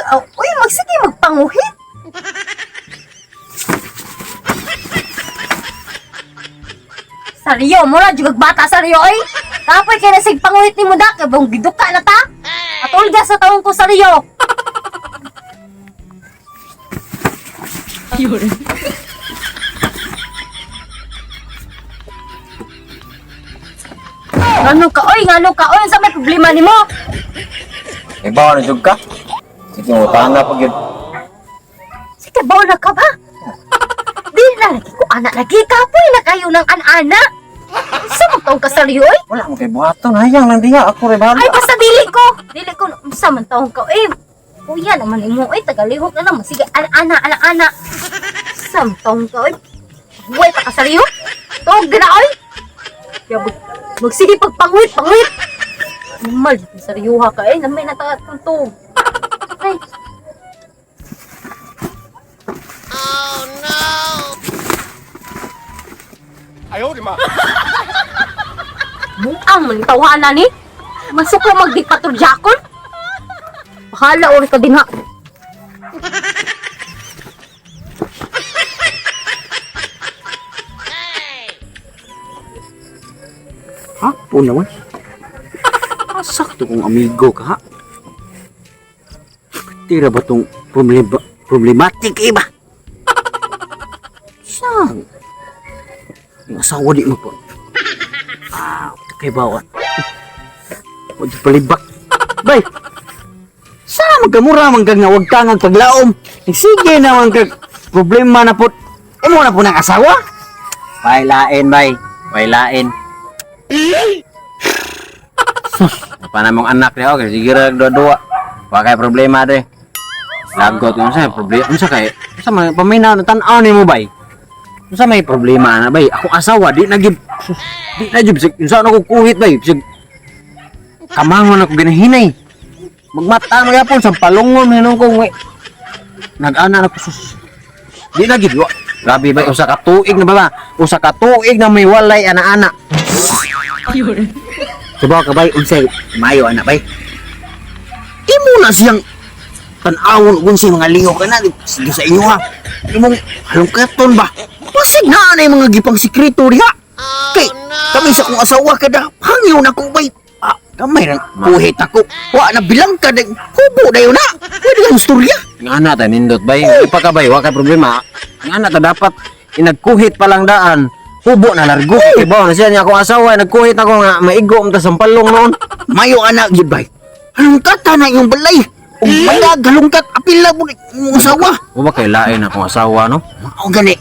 Oh, uy, magsige magpanguhit. Sariyo, mura jud kag bata sariyo oy. Kapoy kay na sig panguhit nimo da kay bang giduka na ta. Atulga sa taong ko sariyo. Ngano ka oy, ngano ka oy, unsa may problema nimo? Ibaw na jud ka. Sige mo tanga pag yun. Sige, bawa na ka ba? Di na lagi ko anak lagi. Kapoy na kayo ng an-ana. Sa man taong kasariyo oy? Wala mo kay buhaton hayang lang diha ako re bahala. Ay, basta dili ko. Dili ko. Sa man taong ka. Eh, kuya naman imo. Ay, tagalihok na naman. Sige, ana-ana, ana-ana. Sa man taong ka. Ay, buhay pa kasariyo. Tuog na oy. Ya, magsige pagpanguhit, panguhit. Mal, sariyuha ka eh. Namay na ta tuog. Ay, buang man tawahan na ni. Masuko magdiktatorjakon. Bahala ori ka din ha. Hapon naman. Sakto kong amigo ka ha. Tira ba tong problema, problematic eh ba? Saan? Yung asawa di mo po. Ah, kay bawan. Huwag palibak. Bay! Sana magkamura man kag nga huwag ka nga paglaom. Sige naman kag problema na po. Imo na po ng asawa? Bay lain bay. Bay lain. Sus, pa na mong anak niya okay, sige ra duwa-duwa. Wa kay problema de. Lagot unsa problema unsa kay unsa may paminaw na tan-aw nimo bay. Unsa may problema na bay? Akong asawa di na gid sus, di na gid unsa na ko kuhit bay. Sig kamangon ako ginahinay. Magmata magyapon sa palungon hinon ko nag-ana na ko sus. Di na gid wa. Grabe bay usa ka tuig na ba? Usa ka tuig na may walay ana-ana. Sabaw ka bay, unsay mayo anak bay. Imo na siyang tan-awon ug unsay mga liho ka na sige sa inyo ha. Imong halongkaton ba? Pasig na na mga gipang sikreto diha. Kay kami sa kong asawa kada hangyo na ko bay. Ah, kamay rang kuhit ako. Wa na bilang ka ding hubo dayon na. Pwede kang istorya. Nga na ta nindot bay. Ipa ka bay, wa kay problema. Nga na ta dapat inagkuhit pa lang daan. Hubo na largo. Ibaw na siya niya akong asawa, nagkuhit ako nga maigo unta sa palong noon. Mayo anak gid bay. Halongkata na yung balay. Ug madag halongkat apila mo imong asawa. Wa ba kay lain akong asawa no? Mao gani.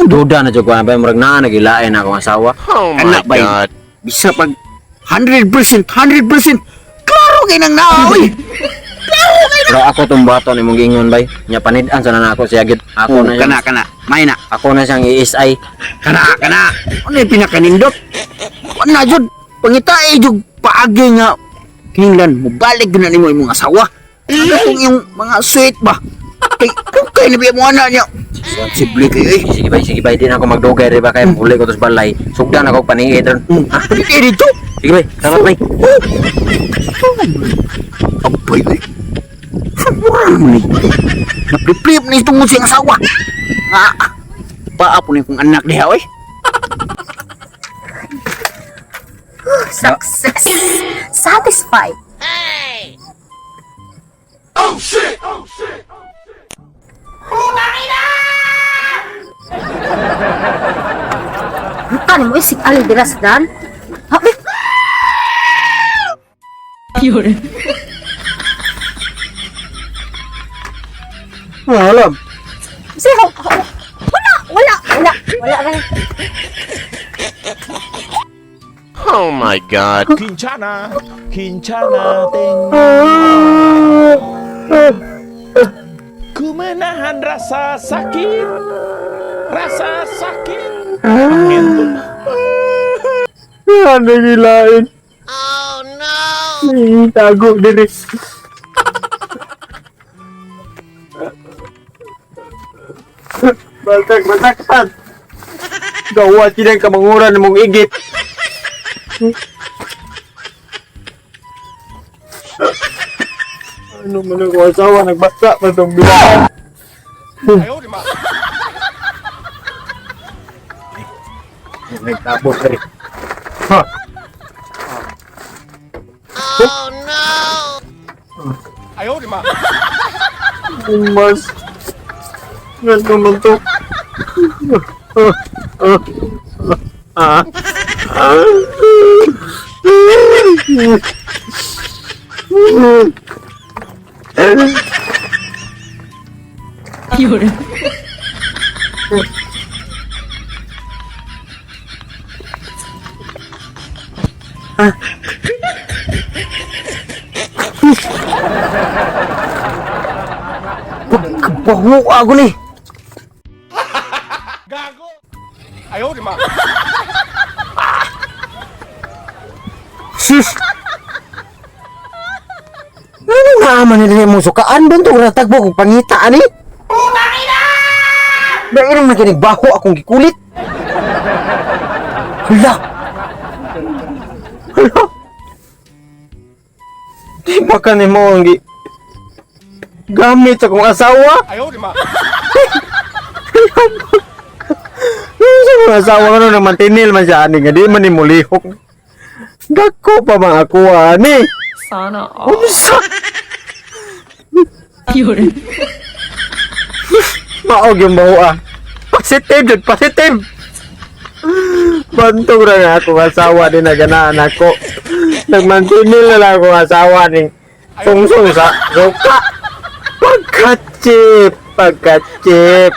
Duda na jud ko na bay murag naa nagilain akong asawa. Anak bay. Bisa pag 100%, 100% klaro kay nang naoy. Pero ako tong buhaton imong giingon bay. Nya panid-an sana na ako siya gid. Ako Oh, na kana siyang, kana. May na. ako na siyang i-SI. Kana kana. Ano yung pinakanindot? Ano jud? Pangitae jud paagi nga kinahanglan mobalik gyud na nimo imong asawa. Ano kung yung mga sweet ba? Kay kung kay na biya mo ana niya. Sensible kayo eh. Sige bay, di na ako magdugay rin ba kay huli ko tos balay. Sugdan ako paniid ron. Ha? Dito dito. Sige bay, salamat bay. Oh. Abay eh. Mura naman ito. Napliplip na itong siyang asawa. Ah, paa po na yung anak diha, oy. Success. Satisfied. Oh shit! Oh shit! Bukan mo isig alderas dan. Ha, eh, Wala. Sige, wala, wala, wala, wala rin. Oh my God. Quinchana, Quinchana, tengo. Ku menahan rasa sakit. Pangintun. Ano gilain? Oh no! Tago diri. Baltag, masaktan. Gawa silang kamanguran mong igit. Ano man ako asawa, nagbasa pa itong bilaan. Nagtapos eh. Ha? Umas. Ano man to? Ah. Ah. Pagkabaho ako ni. Sus! Ano nga man nila mo sukaan ba ito? Natagbo kong pangita ani? Dahil naman kinig baho akong gikulit. Hala! Hala! Di ba ka ni mo ang gamit sa kong asawa? Yung sa kong asawa ka nun, namantinil man siya ani nga di man ni mulihok. Dako pa mga ako ani. Sana all. Unsa? Maog yung baho ah. Positive jud, positive. Bantog ra nga akong asawa din na ganaan ako. Nagmantinil na lang akong asawa ni Sungsong sa suka. Pagka-chip, pagka-chip.